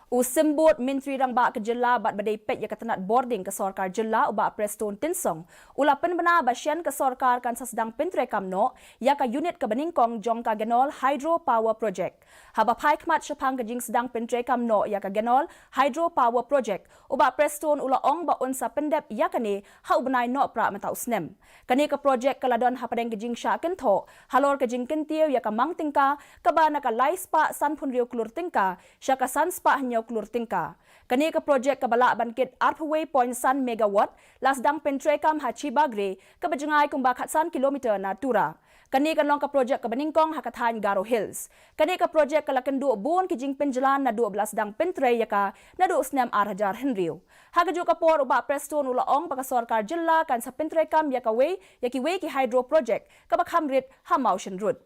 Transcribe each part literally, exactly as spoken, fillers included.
U Symbud Myntri Rangbah ka Jylla bad ba dei peit ïa ka tnat bording ka Sorkar Jylla, u Bah Prestone Tynsong, u la pynbna ba shen ka Sorkar kan sa sdang pyntreikam noh ïa ka unit kaba nyngkong jong ka Genol Hydro Power Project. Haba phai khmat shaphang ka jingsdang pyntreikam noh ïa ka Genol Hydro Power Project, u Bah Prestone u la ong ba un sa pyndep ïa kane ha u bnai Nohprah mynta u snem. Kane ka projek ka la don hapdeng ka jingshah kynthoh halor ka jingkyntiew ïa ka mang tyngka kaba na ka lai spah sanphew hynriew klur tyngka sha ka san spah hynñiew klur tyngka. Kane ka projek kaba lah ban kit arphew wei point san megawatt la sdang pyntreikam ha Chibagre, kaba jngai kumba khatsan kilometer na Tura. Kane kan long ka projek kaba nyngkong ha ka thaiñ Garo Hills. Kane ka projek ka la kynduh bun ki jingpynjlan naduh ba la sdang pyntrei ïa ka naduh u snem ar hajar hynriew. Ha kajuh ka por, u Bah Prestone u la ong ba ka Sorkar Jylla kan sa pyntreikam ïa kawei ïa kiwei ki hydro project kaba kham rit ha Mawshynrut.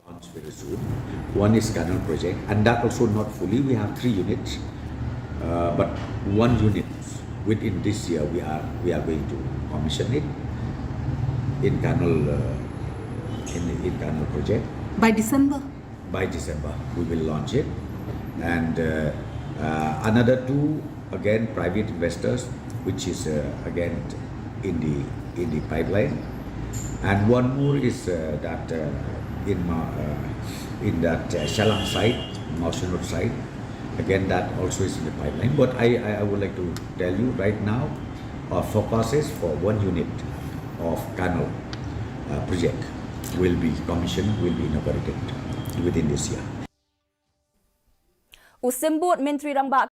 Launch very soon. One is Canal project, and that also not fully. We have three units, uh, but one unit within this year we are we are going to commission it in Canal uh, in in Canal project. By December. By December, we will launch it, and uh, uh, another two again private investors, which is uh, again in the in the pipeline, and one more is uh, that uh, in Ma- uh, in that uh, Shalang site, Mawshynrut site. Again, that also is in the pipeline. But I, I, I would like to tell you right now, our focus is for one unit of Canal uh, project will be commissioned, will be inaugurated within this year. U Symbud Myntri Rangbah